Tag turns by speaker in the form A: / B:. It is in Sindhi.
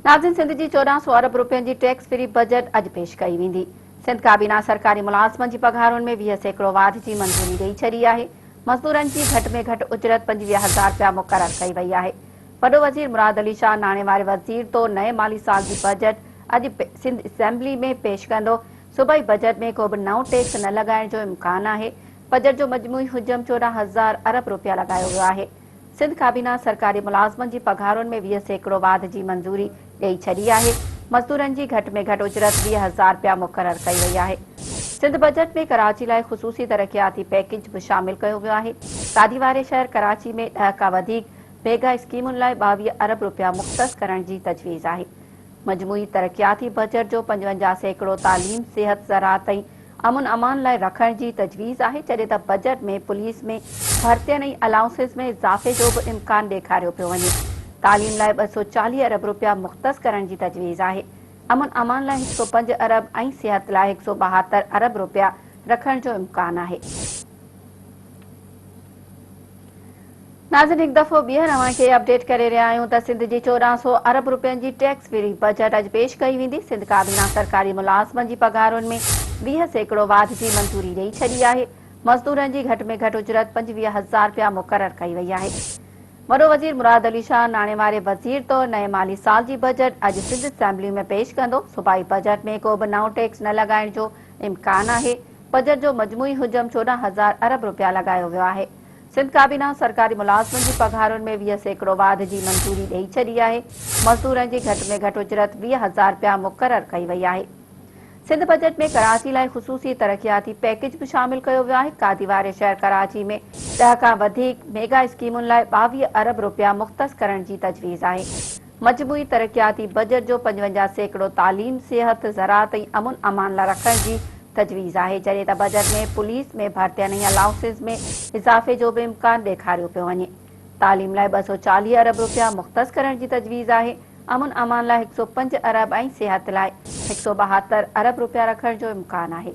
A: ناظرين سنڌ جي 1400 ارب روپين جي ٽيڪس فري بجيٽ اڄ پيش ڪئي ويندي. سنڌ ڪابينا سرڪاري ملازمن جي پگهارن ۾ 20% واڌ جي منظوري ڏئي ڇڏي آهي. مزدورن جي گهٽ ۾ گهٽ اجرت 25 هزار رپيا مقرر ڪئي وئي آهي. وڏو وزير مراد علي شاهه ناڻي واري وزير طور نئين مالي سال جي بجيٽ اڄ سنڌ اسيمبلي ۾ پيش ڪندو. صوبائي بجيٽ ۾ ڪو به نئون ٽيڪس نه لڳائڻ جو امڪان آهي. بجيٽ جو مجموعي حجم 14 هزار ارب روپيا لڳايو ويو آهي. سنڌ ڪابينا سرڪاري ملازمن جي پگهارن ۾ 20% واڌ جي منظوري ڏئي ڇڏي آهي، مزدورن جي گهٽ ۾ گهٽ اجرت 20 هزار رپيا مقرر ڪئي وئي آهي. سنڌ بجيٽ ۾ ڪراچي لاء خصوصي ترقياتي پيڪيج به شامل ڪيو ويو آهي. گادي واري شهر ڪراچي ۾ ڏهه کان وڌيڪ ميگا اسڪيمن لاء 22 ارب رپيا مختص ڪرڻ جي تجويز آهي. مجموعي ترقياتي بجيٽ جو 55% تعليم، صحت، زراعت ۽ امن امان لاء رکڻ جي تجويز آهي، جڏهن ته بجيٽ ۾ پوليس ۾ ڀرتين ۽ الائونسز ۾ اضافي جو به امڪان ڏيکاريو پيو وڃي. تعليم لاء 240 ارب رپيا مختص ڪرڻ جي تجويز آهي. امن امان لاء 105 ارب ۽ صحت لاء 172 ارب رپيا رکڻ جو امڪان آهي. ناظرين هڪ دفعو ٻيهر اوهان کي اپڊيٽ ڪري رهيا آهيون ته سنڌ جي 1400 ارب روپين جي ٽيڪس فري بجيٽ اڄ پيش ڪئي ويندي، سنڌ ڪابينا سرڪاري ملازمن جي پگهارن ۾ 20% واڌ جي منظوري ڏئي ڇڏي آهي، مزدورن جي گهٽ ۾ گهٽ اجرت 25 هزار رپيا مقرر ڪئي وئي آهي. وڏو وزير مراد علي شاهه ناڻي واري وزير طور نئين مالي سال جي بجيٽ اڄ سنڌ اسيمبلي ۾ پيش ڪندو، صوبائي بجيٽ ۾ ڪو به نئون ٽيڪس نه لڳائڻ جو امڪان آهي، بجيٽ جو مجموعي حجم 14 هزار ارب رپيا لڳايو ويو آهي. سنڌ ڪابينا سرڪاري ملازمن جي پگهارن ۾ 20% واڌ جي منظوري ڏئي ڇڏي آهي، مزدورن جي گهٽ ۾ گهٽ اجرت 20 هزار رپيا مقرر ڪئي وئي آهي. سنڌ بجيٽ ۾ ڪراچي لاء خصوصي ترقياتي پيڪيج به شامل ڪيو ويو آهي، گادي واري شهر ڪراچي ۾ ڏهه کان وڌيڪ ميگا اسڪيمن لاء 22 ارب رپيا مختص ڪرڻ جي تجويز آهي. مجموعي ترقياتي بجيٽ جو 55% تعليم، صحت، زراعت ۽ امن امان لاء رکڻ جي تجويز آهي، جڏهن ته بجيٽ ۾ پوليس ۾ ڀرتين ۽ الائونسز ۾ اضافي جو به امڪان ڏيکاريو پيو وڃي. تعليم لاء 240 ارب رپيا مختص ڪرڻ جي تجويز آهي، امن امان لاء 105 ارب ۽ صحت لاء 172 ارب رپيا رکڻ جو امڪان آهي.